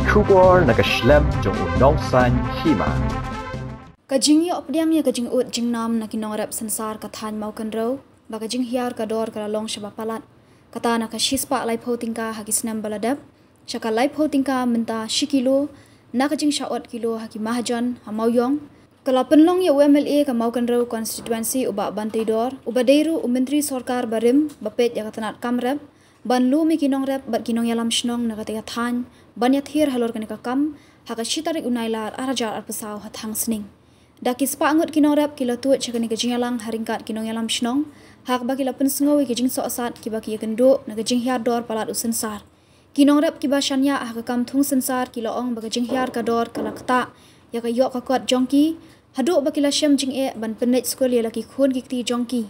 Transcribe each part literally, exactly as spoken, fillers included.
Khubor na ka shlem jong u nongsan hima. Ka jingïoh pdiang ïa ka jingud jingnam na ki nongrep synsar ka thaiñ Mawkynrew ba ka jinghiar ka dor ka la long shaba palat, kata na ka shispah laiphew tyngka ha ki snem ba la dep sha ka laiphew tyngka mynta shi kilo na ka jingshah ot kilo ha ki mahajon ha Mawiong. Ka la pynlong ïa u M L A ka Mawkynrew constituency u Bah Banteidor, uba dei ruh u myntri sorkar barim ba peit ïa ka tnat kam rep, ban lum ïa ki nongrep bad ki nongïalam shnong na kata ka thaiñ ban ïathir halor kane ka kam ha ka shi tarik u Nailar ar hajar arphew saw ha Thangsning. Da ki spah ngut ki nongrep ki la tuid sha kane ka jingïalang ha ryngkat ki nongïalam shnong, ha kaba ki la pynsngew ïa ki jingsohsat kiba ki ïakynduh na ka jinghiar dor palat u synsar. Ki nongrep kiba shaniah ha ka kam thung synsar ki la ong ba ka jinghiar ka dor ka la ktah ïa ka ïoh ka kot jong ki, haduh ba ki la shem jingeh ban pynleit skul ïa la ki khun ki kti jong ki.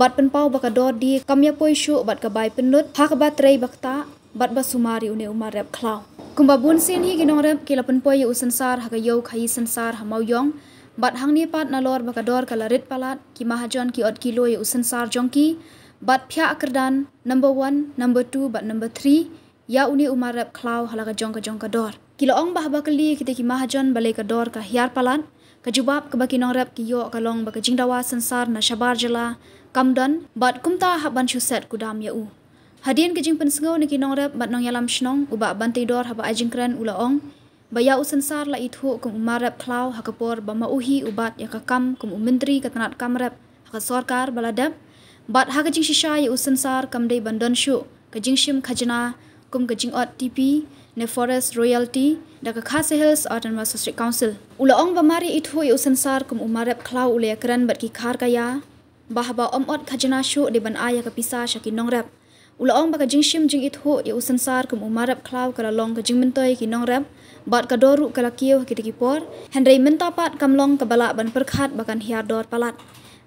Bad pynpaw ba ka dor die kam ïa poi shuh bad ka bai pynlut ha kaba trei ba ktah bad ba sumar ïa une u mar rep khlaw. Kumba bun sien hi ki nongrep ki la pynpoi ïa u synsar ha ka ïew khaïi synsar ha Mawiong. Bad hangne pat nalor ba ka dor ka la rit palat, ki mahajon ki ot kilo ïa u synsar jong ki bad phiah kyrdan number one, number two bad number three ïa une u mar rep khlaw ha la ka jong ka jong ka dor. Ki la ong ba haba kylli ïa kita ki mahajon balei ka dor ka hiar palat, ka jubab kaba ki nongrep ki ïoh ka long ba ka jingdawa synsar na shabar jylla kam don bad kumta hap ban shu set kudam ïa u. Hadien ka jingpynsngew na ki nongrep bad nongïalam shnong, u Bah Banteidor haba ai jingkren u la ong ba ïa u synsar la ithuh kum u mar rep khlaw ha ka por ba ma u hi u bat ïa ka kam kum u myntri ka tnat kam rep ha ka sorkar ba la dep. Bad ha ka jingshisha ïa u synsar kam dei ban don shuh ka jingshim khajna kum ka jingot T P ne forest royalty da ka Khasi Hills Autonomous District Council. U la ong ba mar ïa ithuh ïa u synsar kum u mar rep khlaw u la ïakren bad ki kharkaya ba haba ym ot khajna shuh dei ban ai ïa ka pisa sha ki nongrep. U la ong ba ka jingshim jingithuh ïa u synsar kum u mar rep khlaw ka la long ka jingmyntoi ki nongrep bad ka dor ruh ka la kiew ha kita ki por. Hynrei mynta pat kam long kaba lah ban pyrkhat ba kan hiar dor palat.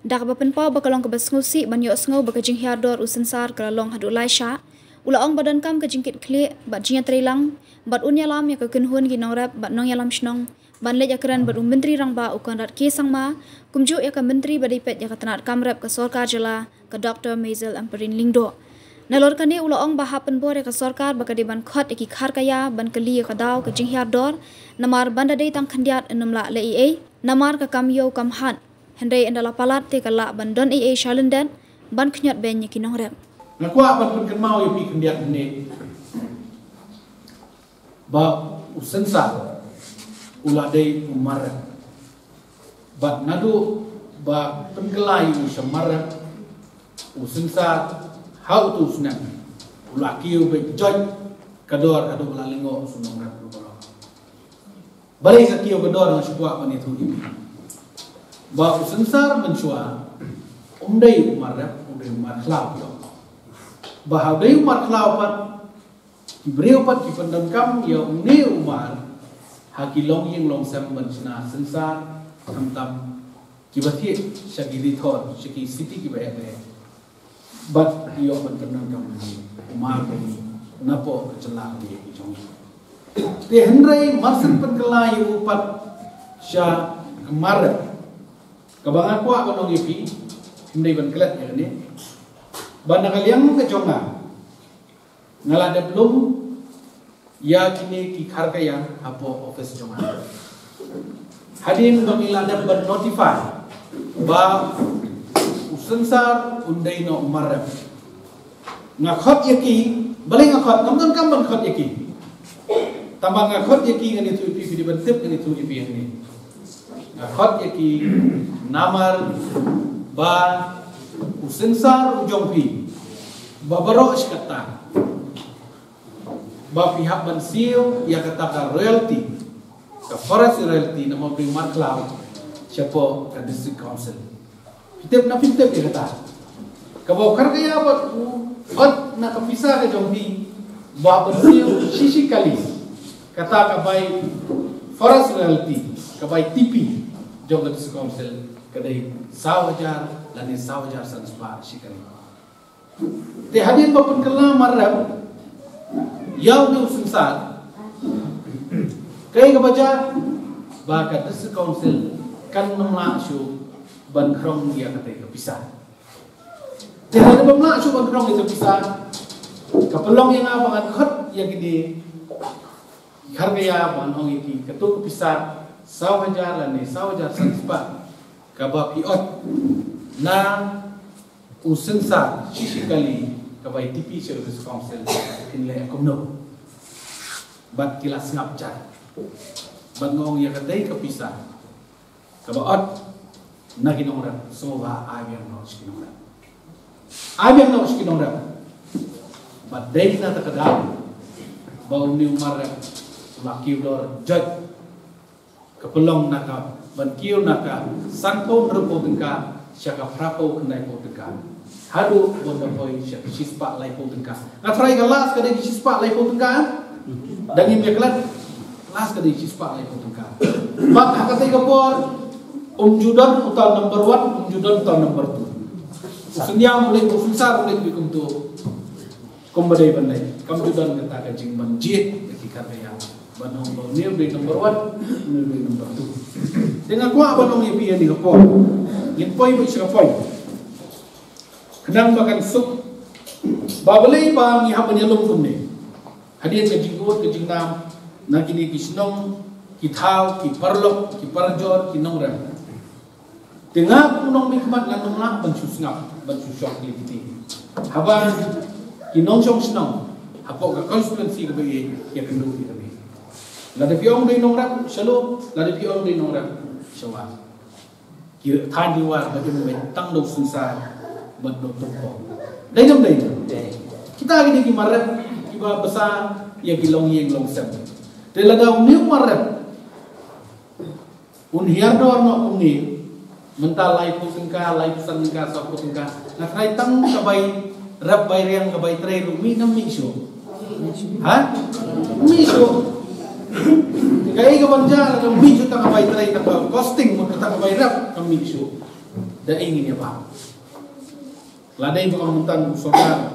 Da kaba pynpaw ba ka long kaba sngewsih ban ïohsngew ba ka jinghiar dor u synsar ka la long haduh lai shah, u la ong ba donkam ka jingkitkhlieh bad jingïatreilang bad un ïalam ïa ka kynhun ki nongrep bad nongïalam shnong ban leit ïakren bad u Myntri Rangbah u Conrad K Sangma, kumjuh ïa ka Myntri ba dei peit ïa ka tnat kam rep ka sorkar jylla, ka Doktor Maisel Ampareen Lyngdoh. Nalor kane u la ong ba hap pynbor ïa ka sorkar ba ka dei ban khot ïa ki kharkaya ban kylli ïa ka daw ka jinghiar dor, namar ban da dei tang khyndiat ym lah leh ei ei, namar ka kam ïew kam hat. Hynrei ynda la palat te ka lah ban don ei ei sha lyndet ban khñiot beiñ ïa ki nongrep. Nga kwah ban pynkynmaw ïa phi khyndiat mynne ba u synsar u la dei u mar rep. Bad naduh ba pynkylla ïa u sha mar rep, u synsar ha utu u snem u la kiew beit joit ka dor haduh ba la lyngngoh u nongrep ruh baroh. Balei ka kiew ka dor? Nga shu kwah ban ïathuh ïa phi ba u synsar mynshuwa um dei u mar rep, u dei u mar khlaw. Ba ha u dei u mar khlaw pat, ki briew pat ki pyndonkam ïa une u mar ha ki longïing longsem ban shna synsar, khamtam kiba thied sha ki rithor, sha ki city kiba heh ba heh. Bad ïoh ban pyndonkam ïa u mar ba napoh ka jylla ka jong ngi. Te hynrei mar shen pynkylla ïa u pat sha ka mar rep, kaba nga kwah ban ong ïa phi, hynrei ban klet ïa kane, ba na ka liang ka jong nga, nga la dep lum ïa kine ki kharkaya hapoh office jong nga. Hadien ba ngi la dep ban notify ba u synsar un dei noh u mar rep, nga khot ïa ki. Balei nga khot? Ngam donkam ban khot ïa ki. Tangba nga khot ïa ki, ngan ïathuh ïa phi, phi dei ban tip ngan ïathuh ïa phi hangne. Nga khot ïa ki namar ba u synsar u jong phi ba baroh shi katta ba phi hap ban siew ïa kata ka royalty, ka forest royalty, namar phi mar khlaw shapoh ka district council. Phi tip ne phi tip ïa kata? Kaba u kharkaya bad u ot na ka pisa ka jong phi ba ban siew shi shi kali kata ka bai forest royalty, ka bai T P jong ka district council, ka dei saw hajar lane saw hajar san spah shi kali. Te hadien ba pynkylla mar rep ïa une u synsar, kaei kaba jia? Ba ka district council kan ym lah shuh ban khrong ïa kata ka pisa. Te hadien ba ym lah shuh ban khrong ïa ka pisa, ka pynlong ïa nga ba ngan khot ïa kine Kharkaya ban ong ïa phi, kato ka pisa saw hajar lane saw hajar san spah kaba phi ot na u synsar shi shi kali kaba ïa tipi sha u District Council, phin leh kumno? Bad ki la sngap jar. Bad nga ong ïa katei ka pisa kaba ot na ki nongrep, sngewbha ai biang noh sha ki nongrep. Ai biang noh sha ki nongrep. Bad dei na kata ka daw ba une u mar rep u la kiew dor jot, ka pynlong na ka ban kiew na ka sanphew hynriewphew tyngka sha ka phraphew khyndaiphew tyngka, haduh ba un da poi sha ka shispah laiphew tyngka. Nga tharai ka last ka dei ka shispah laiphew tyngka, eh? Da ngim ïa klet, last ka dei ka shispah laiphew tyngka. Bad ha katei ka por um ju don uta u number one, um ju don uta u number two. U synñiaw u leit, u synsar u leit beit kumto. Kumba dei ban leit, kam ju don kata ka jingban jied ïa ki kharkaya ban ong ba une u dei number one, une u dei number two. Te nga kwah ban ong ïa phi ïa kane ka por, ngin poi beit sha ka point, khnang ba kan suk ba balei ba ngi hap ban ïalum kumne. Hadien ka jingud ka jingnam na kine ki shnong, ki thaw, ki paralok, ki parajor, ki nongrep, te nga kum u nongmihkhmat ngan ym lah ban shu sngap, ban shu shong kli kti haba ki nongshong shnong hapoh ka constituency kaba ïeit ïakynduh ïa kane. Lada phi ong dei nongrep sha lum, lada phi ong dei nongrep sha wah, ki thaiñ ki war ba im beit tang da u synsar bad da u tyngkhong. Dei ne ym dei? Kita ki dei ki mar rep kiba bsa ïa ki longïing longsem. Te lada une u mar rep un hiar dor noh kumne, mynta laiphew tyngka, laiphew san tyngka, sawphew tyngka, nga tharai tang ka bai rep bai riang ka bai trei ruh mih ne ym mih shuh? Ha? Mih shuh. Kaei ka ban jia lada mih shuh tang ka bai trei, tang ka costing mut tang ka bai rep ka mih shuh? Da ei ngin ïa bam? Lada ïa ba ong mynta u sorkar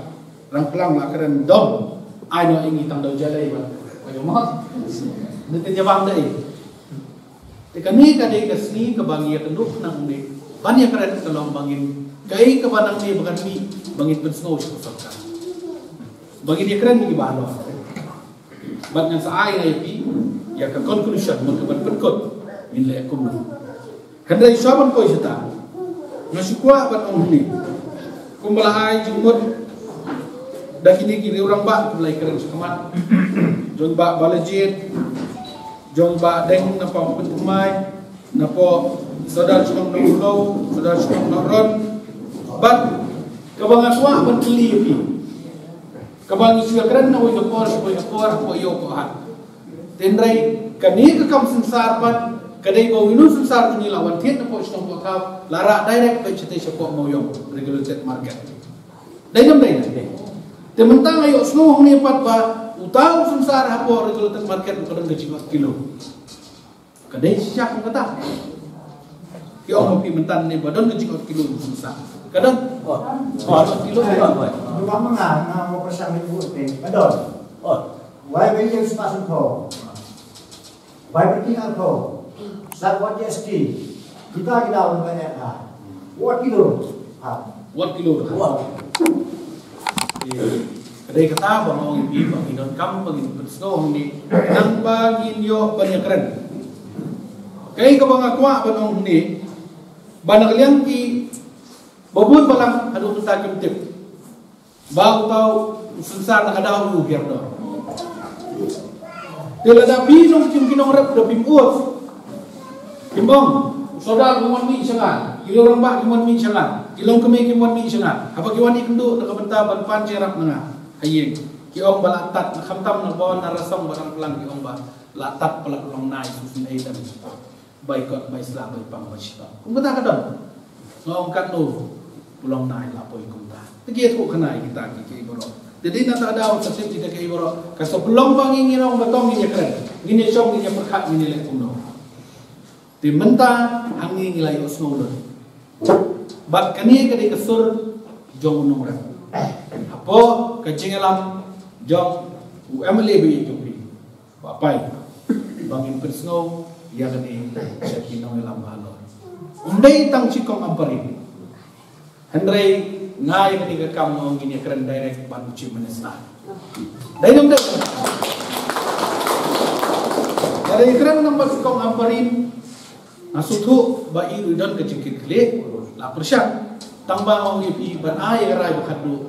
Rangplang la kren dom, ai noh ïa ngi tang da u jalei ba, ba ïa mot. Ngi te ïa bam da ei? Te kane ka dei ka sngi kaba ngi ïakynduh nangne ban ïakren ka long ba ngin, kaei kaba nangne ba kan mih ba ngin pynsngew sha ka sorkar, ba ngin ïakren ïa kiba halor. Bad ngan sa ai ïa phi ïa ka conclusion, mut ka ban pynkut ngin leh kumno. Hynrei shuwa ban poi shata, nga shu kwah ban ong hangne, kumba la ai jingmut da kine ki riew rangbah kiba la ïakren shakhmat, jong Bah Balajied, jong Bah Deng na Pampat Thymmai, napoh Sordar Shnong Nongkhlaw, Sordar Shnong Nohron, bad kaba nga kwah ban kylli ïa phi, kaba ngi shu ïakren na wei ka por sha wei ka por, hapoh ïew hapoh hat. Hynrei kane ka kam synsar pat ka dei ba uwei u synsar uba la wan thied napoh shnong poh thaw la rah direct beit shatei shapoh Mawïong Regulated Market. Dei ne ym dei? Te mynta nga ïohsngew hangne pat ba uta u synsar hapoh Regulated Market u ka don ka jingot kilo. Ka dei shisha kum kata? Ki ong ma phi mynta ne ba don ka jingot kilo u synsar. Ka don? Oh. Oh, kilo ka don, boy. Ba ma nga, nga ong ba shah ne u te. Ka don. Oh. Wai ba ïeng spah sngewthuh. Wai ba ïeng sngewthuh. Sa wat G S T. Kita ki daw ba ïa ka. Wat kilo. Ha. Wat kilo. Wat. Ka dei kata ba nga ong ïa phi ba ngin donkam ba ngin pynsngew hangne, nang ba ngin ïoh ban ïakren. Kaei kaba nga kwah ban ong hangne, ba na ka liang kiba bun balang haduh mynta kim tip ba uta u synsar na ka daw u hiar dor. Te lada phi long kum ki nongrep da phim ud, phim ong, u sordar kim wan mih sha nga, ki riew rangbah kim wan mih sha nga, ki longkmie kim wan mih sha nga, haba ki wan ïakynduh na ka bynta ban pan jingïarap na nga ha ïing, ki ong ba la tad, na khamtam na Bor, na Rarsong bad Rangplang ki ong ba la tad palat u Longnai, Susan Aiden. Bai kot, bai sla, bai pang, bai shitom. Kumta ka don. Nga ong katno u Longnai la poi kumta. Te ki ïathuh khana ïa kita kiei kiei baroh. Te dei na kata ka daw sa tip kita kiei baroh. Ka sa pynlong ba ngi, ngin ong ba tang ngin ïakren, ngin ïashong, ngin ïapyrkhat, ngin ïaleh kumno. Te mynta hangne ngi la ïohsngew lut. Bad kane ka dei ka sur jong u nongrep hapoh ka jingïalam jong u M L A ba ïeit jong phi, Bah Pai, ba ngin pynsngew ïa kane sha ki nongïalam ba halor. Um dei tang shi kong Ampareen. Hynrei nga ïa kane ka kam nga ong ngin ïakren direct bad u Chief Minister. Dei ne ym dei? Ïakren namar kong Ampareen, nga sngewthuh ba i ruh i don ka jingkitkhlieh, la pyrshang. Tang ba nga ong ïa phi ban ai ïa ka rai ba khatduh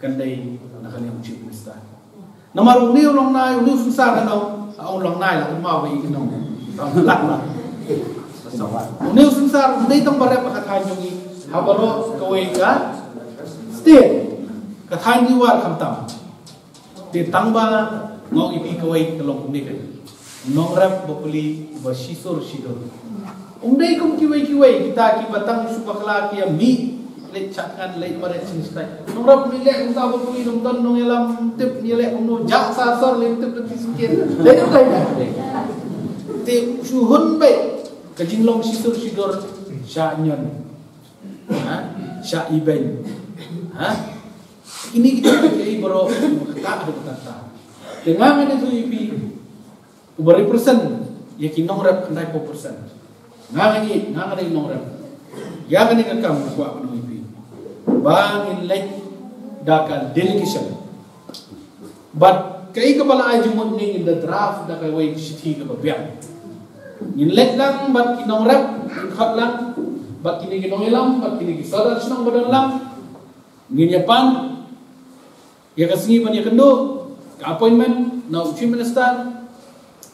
kan dei na ka liang u Chief Minister. Namar une u Long Nai, une u Synsar, nga ong, ong Long Nai la, kynmaw ba i ka nong. Long Nai. Une u Synsar um dei tang ba rep ha ka thaiñ jong ngi, ha baroh kawei ka state, ka thaiñ Ri War khamtam. Te tang ba nga ong ïa phi kawei ka long kumne ka nongrep bapli ba shisur shidur. Um dei kum kiwei kiwei kita kiba tang shu bakla ki ïa mih leit shah thngan leit mareh shisha. Nongrep mih leh kumta bapli, ym don nongïalam, tip ngi leh kumno, jah sa sor leh tip leh shisha. Leh leh leh. Te shu hun beit ka jinglong shisur shidur, shah ñion, ha, shah ibeiñ, ha. Kine kita kiei baroh ka ta da ka ta. Te nga ngan ïathuh ïa phi uba represent ïa ki nongrep khyndai phew percent. Nga ngan ïa, nga ngan ïa nongrep. Ïa kane ka kam nga kwah ban ong ïa phi ba ngin leit da ka delegation. Bad kaei kaba la ai jingmut ne ngin da draft da kawei ka shithi kaba biang. Ngin leit lang bad ki nongrep, ngin khot lang bad kine ki nongïalam, bad kine ki sordar shnong ba don lang. Ngin ïa pan ïa ka sngi ban ïakynduh ka appointment na u Chief Minister,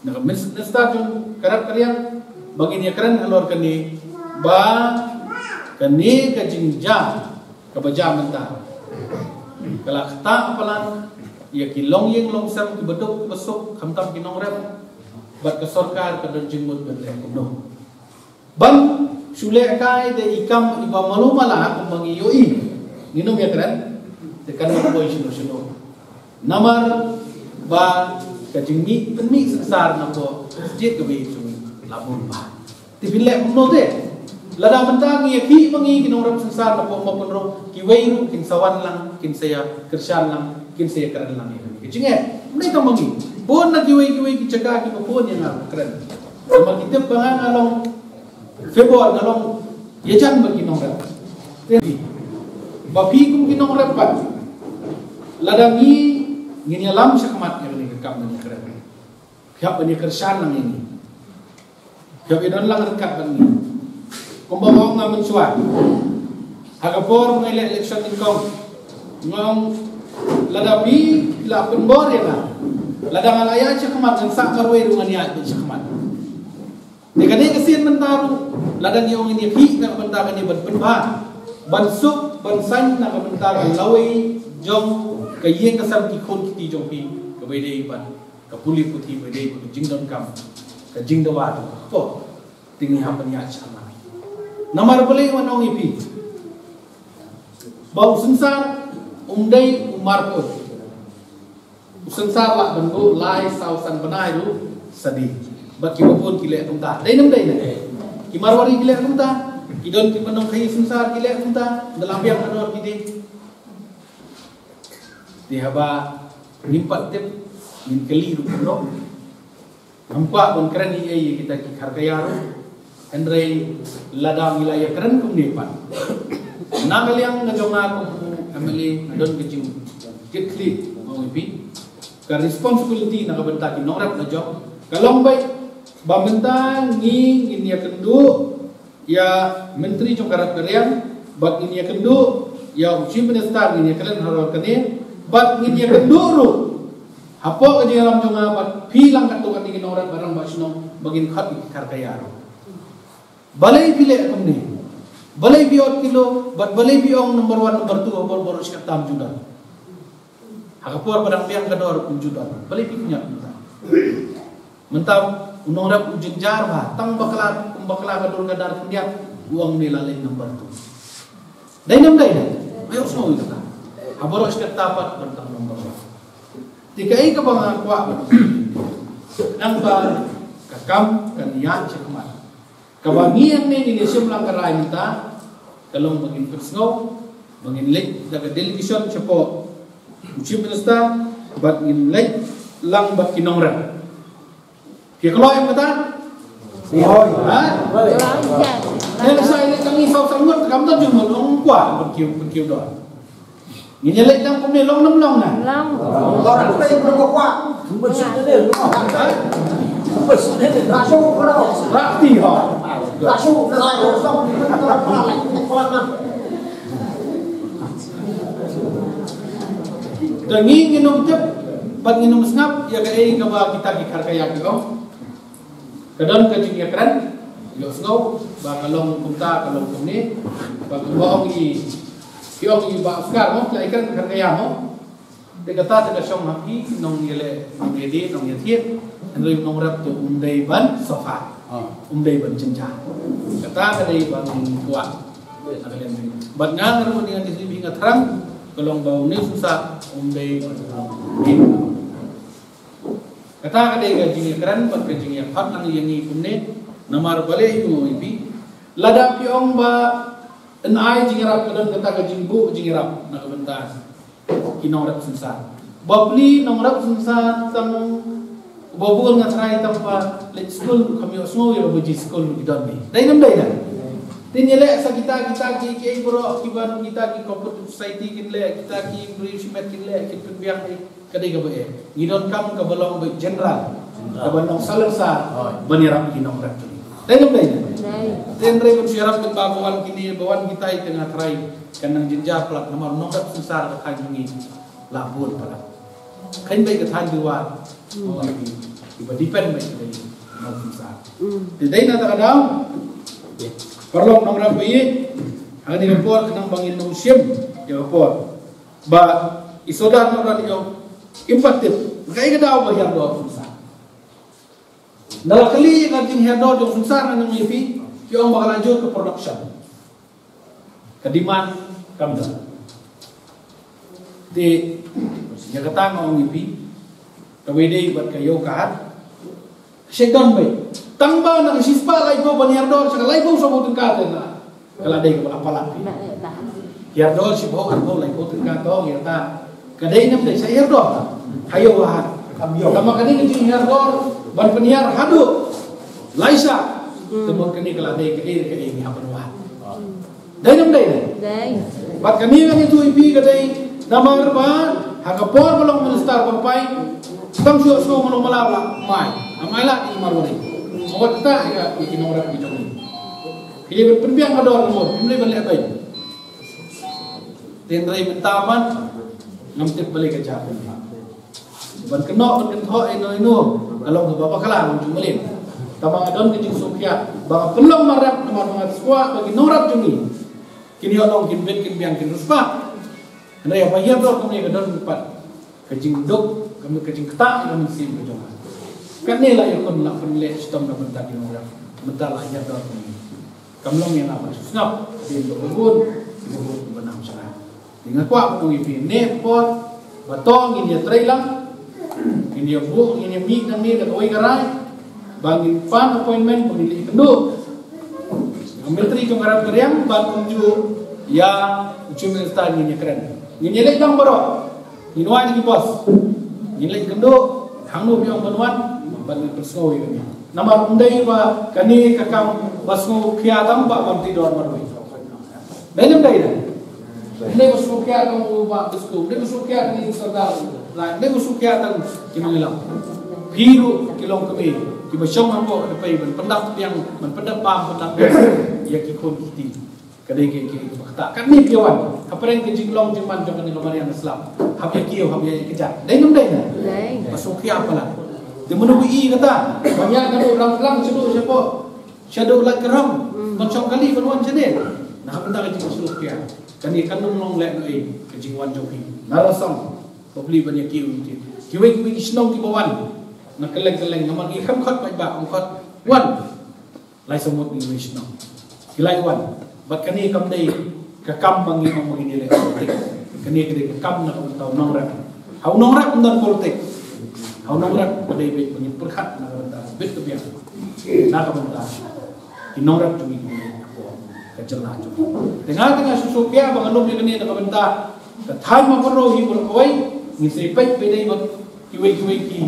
na ka Minister jong ka rep ka riang, ba ngin ïakren halor kane, ba kane ka jingjia kaba jia mynta ka la ktah palat ïa ki longïing longsem, kiba duk kiba suk, khamtam ki nongrep, bad ka sorkar ka don jingmut ban leh kumno. Ban shu leh kai da i kam iba malu mala kumba ngi ïohi. Ngin ym ïakren, te kan ym poi shano shano. Namar ba ka jingmih pynmih synsar napoh state kaba ïeit jong ngi la bun bha. Te phin leh kumno te? Lada mynta ngi ïa khih ma ngi ki nongrep synsar napoh Mawpynrung, kiwei ruh kin sa wan lang, kin sa ïa kyrshan lang, kin sa ïa kren lang ïa kane ka jingeh. Ym dei tang ma ngi. Bun na kiwei kiwei ki jaka kiba bun ïa nga kren. Namar ki tip ba nga nga long Favour, nga long ïajan bad ki nongrep. Te ba phi kum ki nongrep pat, lada ngi ngin ïalam shakhmat ïa kane ka kam ban ïakren, phi hap ban ïakyrshan lang ïa ngi. Phi hap ïadon lang ryngkat bad ngi. Kumba nga ong nga mynshuwa, ha ka por ba nga leh election nyngkong, nga ong lada phi la pynbor ïa nga, lada nga la ïaid shakhmat, ngan sah marwei ruh ngan ïaid beit shakhmat. Te kane ka sien mynta ruh, lada ngi ong ngi ïa khih na ka bynta kane ban pynbha, ban suk ban saiñ na ka bynta ka lawei jong ka ïing ka sem, ki khun ki kti jong phi, kaba ïadei bad ka pule puthi, kaba ïadei bad ka jingdonkam, ka jingdawa jong ka kpoh. Te ngi hap ban ïaid shakhmat. Namar balei ngan ong ïa phi ba u synsar um dei u marput. U synsar lah ban buh lai saw san bnai ruh sa dei. Bad kiba bun ki leh kumta. Dei ne ym dei ne? Ki Marwari ki leh kumta. Ki don kiba nongkhaïi synsar ki leh kumta. Da la biang ka dor ki dei. Te haba ngim pat tip, ngin kylli ruh kumno. Ngam kwah ban kren ei ei ïa kita ki kharkaya ruh. Hynrei lada ngi la ïakren kumne pat, na ka liang ka jong nga kum u M L A nga don ka jingkitkhlieh, nga ong ïa phi. Ka responsibility na ka bynta ki nongrep la jong ka long beit ba mynta ngi ngin ïakynduh ïa Myntri jong ka rep ka riang, bad ngin ïakynduh ïa u Chief Minister, ngin ïakren halor kane, bad ngin ïakynduh ruh hapoh ka jingïalam jong nga bad phi lang katto katne ki nongrep, baroh ba shnong, ba ngin khot ïa ki kharkaya ruh. Balei phi leh kumne? Balei phi ot kilo? Bad balei phi ong number one, number two ha baroh baroh shi katta? Ym ju don. Ha ka por ba dang biang ka dor ym ju don. Balei phi kynjat mynta? Mynta u nongrep u jynjar bha, tang bakla, kum bakla ka dur ka dar khyndiat, u ong ne la leit number two. Dei ne ym dei? Ayo sngew ïa kata. Ha baroh shi katta pat ban tang number one. Te kaei kaba nga kwah ban ong, nang ba ka kam kan ïaid shakhmat. Kaba ngi hangne ngin ïa shim lang ka rai mynta ka long ba ngin pynsngew, ba ngin leit da ka delegation shapoh u Chief Minister, bad ngin leit lang bad ki nongrep. Phi kloi em kata? Kloi. Ha? Kloi. Ïa, lashai leit tang ngi saw san ngut, kam don jingmut, ong kwah ban kiew, ban kiew don. Ngin ïa leit lang kumne, long ne ym long na? Long. Orang pei pun ko kwah. Ha? Rakti ha. Te ngi ngin ym tip bad ngin ym sngap ïa kaei kaba kita ki kharkaya ki ong. Ka don ka jingïakren, ïohsngew ba ka long kumta, ka long kumne. Ba kumba ong i, ki ong i Bah Oscar mo, la ïakren ka kharkaya mo. Te kata te ka shong ha ki nongïaleh, nongïadie, nongïathied. Hynrei u nongrep te um dei ban sopha, um dei ban jynjar. Kata ka dei ba ngi kwah. Bad nga nga ruh ngan ïathuh ïa phi, nga thrang ka long ba une u synsar um dei ban long. Kata ka dei ka jingïakren bad ka jingïakhot lang ïa ngi kumne. Namar balei, ïohi phi, lada phi ong ba yn ai jingïarap, ka don kata ka jingbuh jingïarap na ka bynta ki nongrep synsar. Bapli nongrep synsar tang, ba bun nga tharai tang ba leit skul, kam ïohsngew ïa ba ji skul ki don ni. Dei ne ym dei na? Te ngi leh sa kita, kita ki, ki baroh kiba, kita ki cooperative society kin leh, kita ki briew shimet kin leh, kin pynbiang ni. Ka dei kaba eh. Ngi donkam kaba long ba general, kaba long salsa, ban ïarap ki nongrep tu. Dei ne ym dei? Dei. Te hynrei ban shu ïarap, ba wan kine, ba wan kitai, te nga tharai kan nang jynjar palat namar nongrep synsar ka thaiñ ngi la bun palat. Kan beit ka thaiñ Dewar. Kiba depend beit ka dei nongrep synsar. Te dei na kata ka daw, paralok nongrep ba ïeit, ha kane ka por khnang ba ngin ym shim ïa ka por. Ba i Sordar Nongrep i ong, im pat tip kaei ka daw ba hiar dor synsar. Nga la kylli ïa ka jinghiar dor jong synsar, nga ong ïa phi, ki ong ba ka la jur ka production. Ka demand kam don. Te ïa kata nga ong ïa phi, kawei dei bad ka ïew ka hat. Shet don beit. Tang ba na ka shispah laiphew ban hiar dor sha ka laiphew sawphew tyngka te na. Ka la dei kaba la palat. Hiar dor shiphew arphew laiphew tyngka to ïa ta. Ka dei ne ym dei sha hiar dor? Ha ïew ha hat. Tang ba ka dei ka jinghiar dor ban pynhiar haduh lai shah. Te mut kane ka la dei ka dei ka dei ngi hap ban wad. Dei ne ym dei? Dei. Bad kane ngan ïathuh ïa phi ka dei namar ba ha ka por ba long minister ba pai, tang shu ïohsngew ma long ma la, la mai. La mai la ki Marwari. Wat ta ïa ki nongrep ki jong ngi. Ki dei ban pynbiang ka dor ka mut, kim dei ban leh beiñ. Te hynrei mynta man ngam tip balei ka jia. Ban kynnoh ban kynthoh ino ino ka long kaba bakla, long jong Malin. Tang ba nga don ka jingsngewkhia ba nga pynlong marep namar ba nga sngewkwah ba ki nongrep jong ngi kin ïoh long, kin bit, kin biang, kin riewspah. Hynrei haba hiar dor kumne ka don pat ka jingduk, ka jingktah ïa ka mynsiem ka jong nga. Kane la ïa ka la pynleh shitom na bynta ki nongrep. Mynta la hiar dor kumne. Kam long ïa nga ban sngap, hadien ba bun, ba bun ba nam sha nga. Te nga kwah ban ong ïa phi ne por ba to ngin ïa trei lang, ngin ïa buh, ngin ïa mih nangne da kawei ka rai ba ngin pan appointment ba ngin ïa kynduh. Nga military jong ka rep ka riang ban kumjuh ïa u Chief Minister, ngin ïa kren, ngin ïa leit lang baroh. Ngin wai na ki bos. Ngin leit kynduh hangno ba ong ban wan, ban ngin pynsngew ïa kane. Namar ym dei ba kane ka kam ba sngewkhia tang ba ban tih dor marwei. Dei ne ym dei? Dei ba sngewkhia tang u Bah Bisku, dei ba sngewkhia tang u Sordar, dei ba sngewkhia tang ki nongïalam. Phi ruh ki longkmie kiba shong hapoh ka dpei ban pyndap biang, ban pyndap bam, pyndap biang ïa ki khun ki kti. Ka dei ka, ka, ka, ka, kane phi wan. Hapdeng ka jinglong jingman jong kane ka mariang Islam, hap ïa kiew, hap ïa kjat. Dei ne ym dei? Dei. Ba sngewkhia palat. Te mano ba i kata? Ba ïa ka dei rang rang shaduh shapoh, shaduh lait ka rong. Hmm. Ban shong kali ban wan shane. Na ka bynta ka jingsngewkhia. Kane kan ym long lehnohei ka jingwan jong phi. Na rasong. Bapli ban ïa kiew ïa ki. Kiwei kiwei ki shnong kiba wan na kylleng kylleng, namar ki kham khot paidbah, kham khot wan. Lai samut ngi wei shnong. Ki lai wan. Bad kane kam dei ka kam ba ngi ong ba ngin ïaleh politik. Kane ka dei ka kam na ka bynta u nongrep. Ha u nongrep ym don politik. Ha u nongrep ka dei beit ba ngin pyrkhat na ka bynta bit ka biang. Na ka bynta ki nongrep jong ngi, ka jylla jong ngi. Te nga, te nga shu sngewkhia ba nga lum ïa kane na ka bynta ka thaiñ Mawkynrew hi baroh kawei. Ngin sa peit ba dei bad kiwei kiwei ki,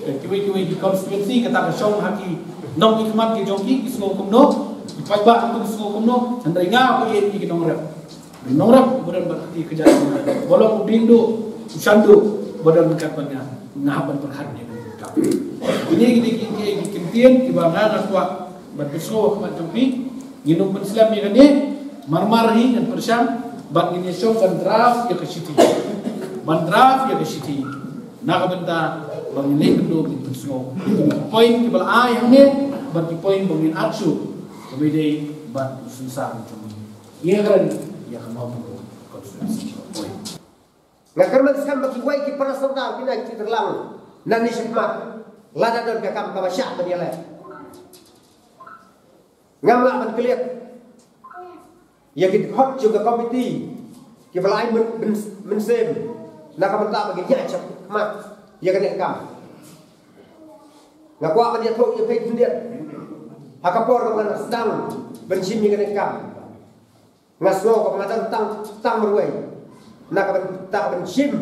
eh, kiwei kiwei ki constituency, kata ka shong ha ki nongmihkhmat ki jong ki, ki sngew kumno, ki paidbah ki sngew kumno. Hynrei nga ba ïeit ïa ki nongrep. Nongrep ba don bad ki kjat, ba long u diengduh u shanduh ba don ryngkat bad nga, nga hap ban pyrkhat ïa ki. Kine ki dei ki, ki, ki, ki Ktien kiba nga nga kwah ban pynsngew ha khmat jong phi, ngin ym pynslem ïa kane, marmar hi ngan pyrshang, bad ngin ïa shong ban draft ïa ka shithi. Ban draft ïa ka shithi. Na ka bynta ba ngin leh kynduh ngin pynsngew ïa ki point kiba la ai hangne, bad ki point ba ngin add shuh, kaba ïadei bad u synsar jong ngi. Ïa kren ïa ka Mawkynrew constituency point. Nga kyrmen skhem ba kiwei ki para sordar kin ai kti tyrlang nangne shakhmat lada don ka kam kaba shah ban ïaleh. Ngam lah ban kylliat ïa ki dkhot jong ka komiti kiba la ai myn-, myn-, mynsiem na ka bynta ba kin ïaid shakhmat ïa kane ka kam. Nga kwah ban ïathuh ïa phi khyndiat ha ka por ba ngan sdang ban shim ïa kane ka kam. Nga sngew ba nga dang tang, tang marwei na ka bynta ban shim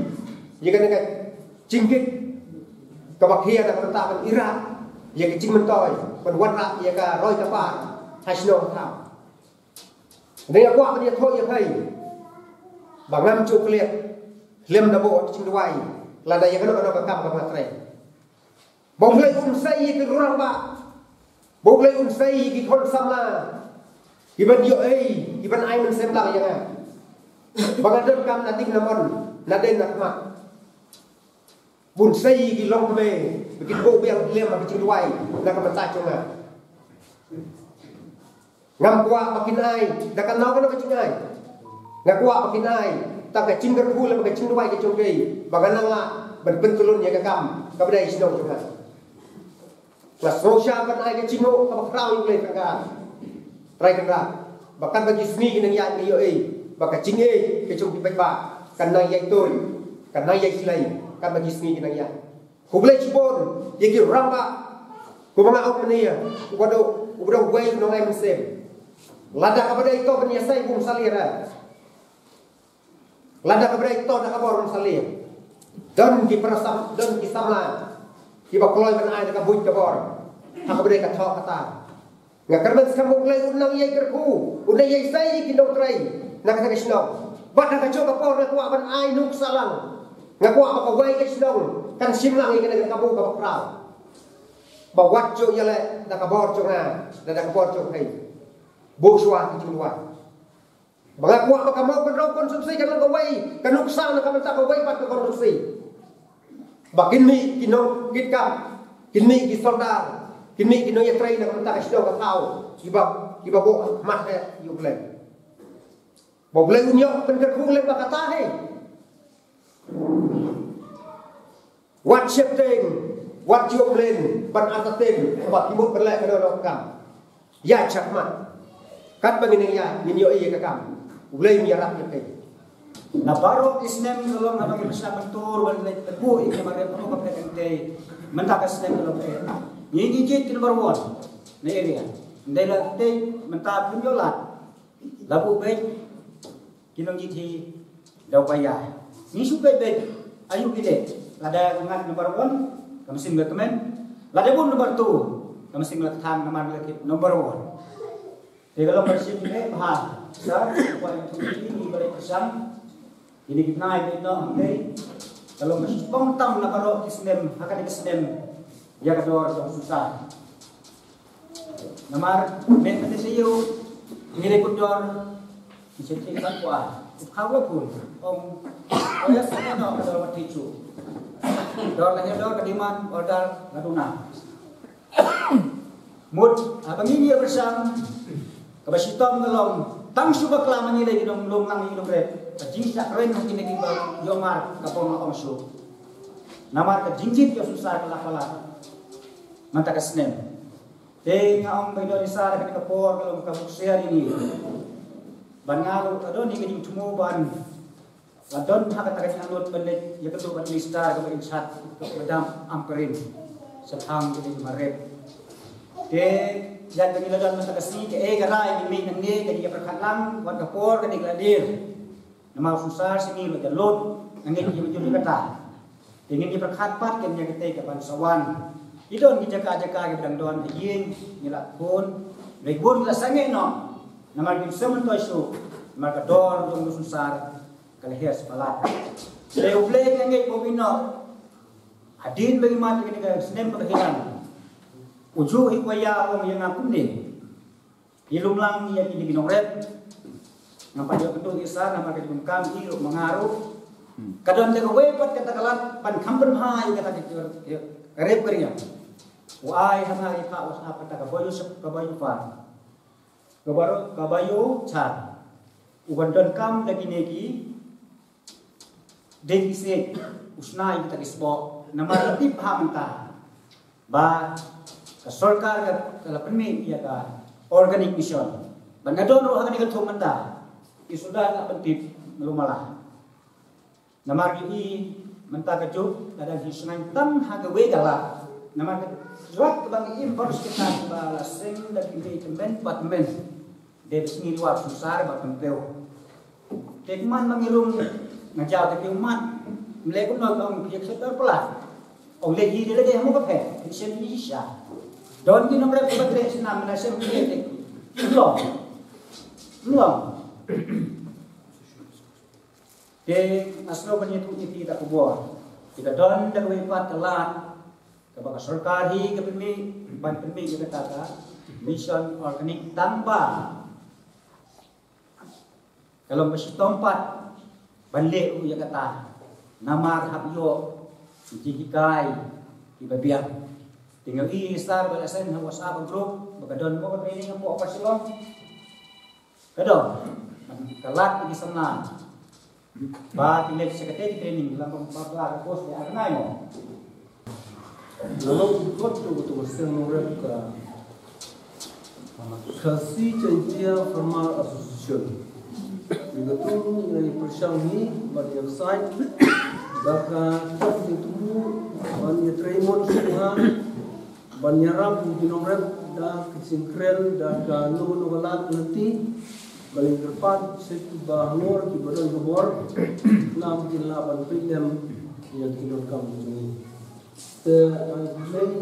ïa kane ka jingkit kaba khia, na ka bynta ban ïarap ïa ka jingmyntoi, ban wanrah ïa ka roi ka par ha shnong ha thaw. Nga kwah ban ïathuh ïa phi ba ngam ju klet lem da buh jingduwai lada ïa kano kano ka kam kaba nga trei. Ba U Blei un sei ïa ki rangbah, ba U Blei un sei ïa ki khun samla kiban ïohi, kiban ai mynsiem lang ïa nga ba nga donkam na ding na mon, na dei na khmat. Bun sei ïa ki longkmie ba kin buh biang lem ha ka jingduwai na ka bynta jong nga. Ngam kwah ba kin ai da kano kano ka jingai. Nga kwah ba kin ai tang ka jingkyrkhu lem ka jingduwai ka jong ki, ba ngan nang lah ban pyntylun ïa ka kam kaba dei shnong jong nga. Nga sngewsih ban ai ka jingmut kaba khraw ïa U Blei Kynrad, Trai Kynrad, ba katba ki sngi ki nang ïaid, ngi ïohi ba ka jingïeit ka jong ki paidbah kan nang ïaid tuid, kan nang ïaid shlei katba ki sngi ki nang ïaid. Khublei shibun ïa ki rangbah, kumba nga ong mynne, uba dei, uba dei uwei u nongai mynsiem. Lada kaba dei to ban ïasei, bym salia re. Lada kaba dei to da ka bor, bym salia. Don ki para sam, don ki samla kiba kloi ban ai da ka buit ka bor ha kaba dei ka thoh ka tar. Nga kyrmen skhem ba U Blei un nang ïai kyrkhu, un nang ïai sei ïa ki nongtrei na kata ka shnong. Bad ha kajuh ka por nga kwah ban ai nuksa lang. Nga kwah ba kawei ka shnong kan shim lang ïa kane ka kabu kaba khraw, ba wat ju ïaleh da ka bor jong nga, da, da ka bor jong phi. Buh shuwa ki jingduwai. Ba nga kwah ba ka Mawkynrew constituency kan long kawei ka nuksa na ka bynta kawei pat ka constituency. Ba kin mih ki nongkitkam, kin mih ki sordar, kin mih ki nongïatrei na ka bynta ka shnong ka thaw, kiba, kiba buh khmat ïa U Blei. Ba U Blei un ïoh pynkyrkhu lem bad kata hi. Wat sheptieng, wat ïoh mlien ban artatien ba ki mut ban leh kano kano ka kam. Ïaid shakhmat. Katba ngin ïaid, ngin ïohi ïa ka kam. U Blei un ïarap ïa phi. Na baroh ki snem ka long haba ngi pyrshang ban tur ban leit ban buh ïa ki mareh, haba ka phet, mynta ka snem ka long phet. Ngi ngi jied ki number one na area. Ym dei la dei mynta phim ïoh lad. La buh beit ki nongjied hi da u paidbah. Ngi shu beit beit aïu ki leh. Lada ngat number one, ka mynsiem ka kmen. Lada bun number two, ka mynsiem ka kthang, namar la ki number one. Te ka long ka shisien eh bha. Sa, ka kwah ïa ki, ngi ba leit pyrshang. Kine ki bnai beit noh hangtei. Ka long ka shitom tam na baroh ki snem, ha kane ka snem. Ïa ka dor jong u synsar. Namar mynta te sha ïew ngi dei kut dor. Ngi shet shet ban kwah. Khaw la pun. Ong, oh ya, sa ka dor, ka dor mati chu. Dor la, dor ka demand, order la duna. Mut, haba ngi ïa pyrshang, kaba shitom ka long, tang shu bakla ma ngi lei ki nonglum lang, ki nongrep. Ka jingshah kren ha kine kiba ïohmad, ka bym lah ong shuh. Namar ka jingjied ïa u synsar ka la palat. Mynta ka snem. Te nga ong ba i don i sar ha kane ka por ka long ka buk sher ïa ngi. Ban nga ruh ka don hi ka jingthmu ban la don ha kata ka jingangnud ban leit ïakynduh bad minister kaba in charge, ka Madam Ampareen, shaphang kane ka mareh. Te ïa kane la don mynta ka sngi, kaei ka rai ngi mih nangne, ka jingïapyrkhat lang wat ka por kane ka la dier. Namar u synsar sha ngi ruh ka lut, nga ngeit ïa ka jingmut kata. Te ngin ïa pyrkhat pat kum ïa kata ka ban sa wan. Ki don ki jaka jaka kiba dang don ha ïing, ngi la khun, ngi bun la sangeh noh. Namar kim sngewthuh shuh, namar ka dor jong u synsar ka la her sa palat. Te U Blei nga ngeit ba u ïehnoh. Hadien ba ngi mad ïa kane ka snem ba ka hiar. Uju hi kwaya ong ïa nga kumne. Hi lumlang ïa ki dei ki nongrep. Nga pat ïoh kynduh ïa sar namar ka jingkam hi ruh ma nga ruh. Ka don da kawei pat kata ka lad ban kham pynbha ïa kata ka rep ka riang. U ai ha nga ïa ka u sngap kata ka bayu sep ka bayu pa. Ka baru ka bayu cha. U ban don kam da kine ki Dei ki sek u shna ïa kita ki sport namar ka tip ha mynta ba ka sorkar ka, ka la pynmih ïa ka organic mission. Ban da don ruh ha kane ka thung mynta ki suda ka pyntip melu mala. Namar ki i mynta ka juk ka dang hi shngaiñ tang ha kawei ka lad. Namar ka lad ka bang i im baru sekitar ba la seng da ki dei tymmen pat tymmen. Dei ba sngi ruh sumsar ba pynpew. Te kman ma ngi rung nga jaw te phi mat. Mle kumno ba ong phi accept or pla. Ong le hi de le de hamu ka phe. Hi shen hi sha. Don ki nongrep ba tre sna mna shem ki te. Mlong. Mlong. Te nga sngewbha ban ïathuh ïa phi ta khubor. Te ka don da kawei pat ka lad kaba ka sorkar hi ka pynmih ban pynmih ïa kata ka Mission Organic tang ba ka long ka shitom pat ban leh ruh ïa kata. Namar hap ïoh jinghikai kiba biang. Te nga i sar ba la send ha WhatsApp group ba ka don mo ka training hapoh ka Shillong. Ka don ka lad ki samla ba ki leh sha kata ki training lang ba ba ka course de ar nai mo. Lalu ikut tu tu seng nurep ka Khasi Jaiñtia Farmer Association. Ni ka tu ni pyrshang ni ba dia sai da ka tak ni tu ban ïa trei mon sha ban ïarap ïa ki nongrep da ka jingkren da ka nongno ka lad lynti ba lynti kyrpad sha kiba halor kiba don ka bor. Nam kin lah ban pynlem ïa ki donkam jong ngi. Te ai lei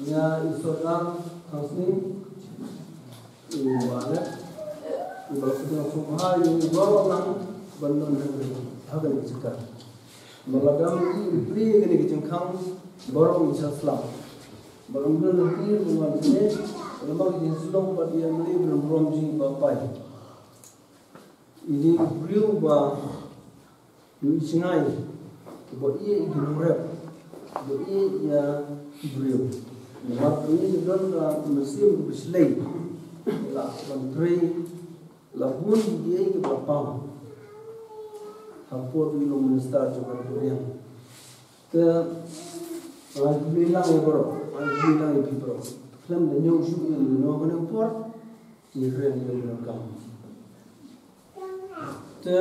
ïa i Sordar Thangsni. Uba leh uba la sdang sngewbha ïa u baroh lang ban don ha kane ka jaka. Ba la dang i plie kane ka jingkhang baroh ngi sha slap. Ba la don ha plie ba la dang i ba la dang i shlong ba dei ïa mlei ba la burom jingbapai. I dei u briew ba Ïa u jngai uba ïeit ïa ki nongrep, uba ïeit ïa ki briew. Namar ïa ki don ka mynsiem kaba shlei. La ban trei, la bun kiei kiba la pang. Hapoh u long minister jong ka ri. Te ai khublei lang ïa baroh, ai khublei lang ïa phi baroh. Khlem da ñiew shuh ïa u nongkynnoh por. Ngi kren ïa u nongkam. Te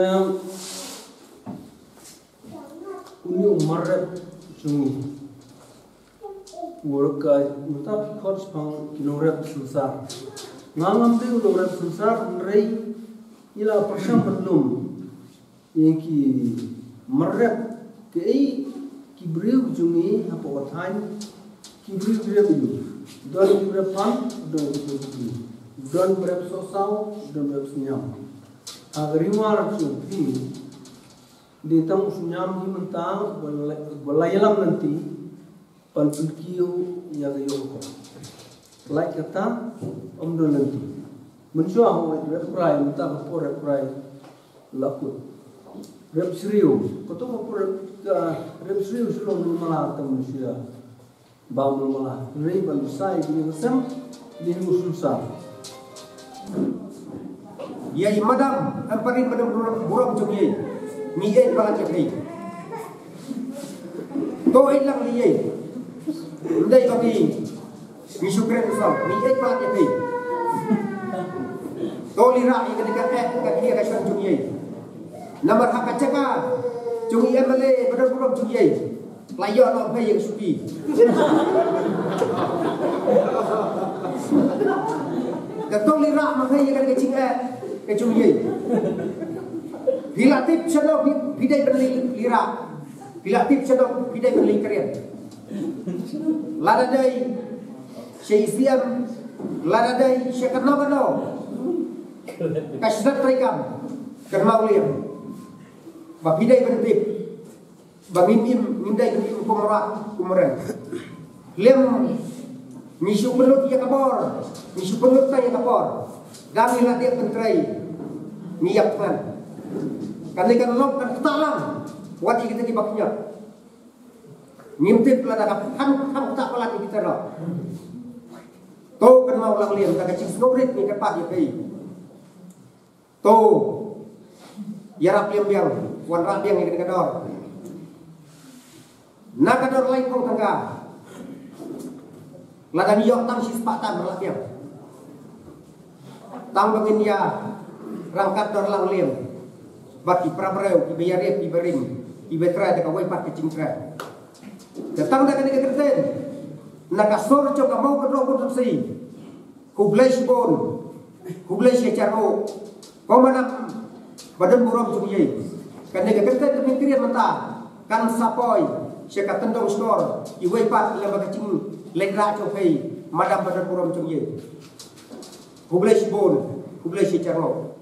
une u marrep jong ngi u rkai mynta phi khot shaphang ki nongrep synsar. Nga ngam dei u nongrep synsar hynrei ngi la pyrshang ban lum ïa ki marrep kaei ki briew jong ngi hapoh ka thaiñ. Ki briew ki rep aïu? Don ki briew phan, don ki briew kti. Don briew sohsaw, don briew sniam. Ha ka ri War jong phi dei tang u sniam hi mynta ba la, ba la ïalam lynti ban pynkiew ïa ka ïoh ka. Lait kata ym don lynti. Mynshuwa hooid rep krai mynta ka por rep krai la kut. Rep shriew kato ka por rep, ka rep shriew shu long mala ta mynshuwa. Ba mala rei ban sai bini ka sem bini u susar. Ïa i madam em parin madam burom burom jong ïa ngi ïa palat ïa phi. To ïa lang ïa. Ndai ka phi. Ngi shu kren sa ngi ïa palat ïa phi. To lira ïa ka ka ka ka ka shon jong ïa. Namar ha ka jaka jong ïa male madam burom jong ïa. La ïoh noh phi ïa ka shuki. Ka tong lira ma phi ïa ka jing eh ka jong ïa. Phi la tip shano phi phi dei ban lira. Phi la tip shano phi dei ban lira. Lada dei sha i siem lada dei sha kano kano. Ka shnat treikam kynmaw liam. Ba phi dei ban tip. Ba ngim im, ngim dei ngim im kum rat, kum ren. Lem Ngi shu pynlut ïa ka bor, ngi shu pynlut tang ïa ka bor. Dang ngi la dep pyntrei, ngi ïap thngan. Kane kan long kan ktah lang wat ïa kita kiba khñiot. Ngim tip lada ka kham kham ktah palat ïa kita ruh. To kynmaw lang liam, da ka jingsngewrit ngi kyrpad ïa phi. To ïarap liam biang, wanrah biang ïa kane ka dor. Na ka dor laiphew tyngka, lada ngi ïoh tang shispah tam, wanrah biang. Tang ba ngin ïa ryngkat dor lang liam bad ki para briew kiba ïarit, kiba rim, kiba trai da kawei pat ka jingtrai. Te tang da kane ka kyrteng, na ka sur jong ka Mawkynrew Constituency, khublei shibun, khublei shi hajar nguh. Ko Madam badonburom jong ngi, kane ka kyrteng kaba ngi kren mynta kan sa poi sha ka tyndong shkor iwei pat lyngba ka jingleit rah jong phi, Madam badonburom jong ngi. Khublei shibun, khublei shi hajar nguh.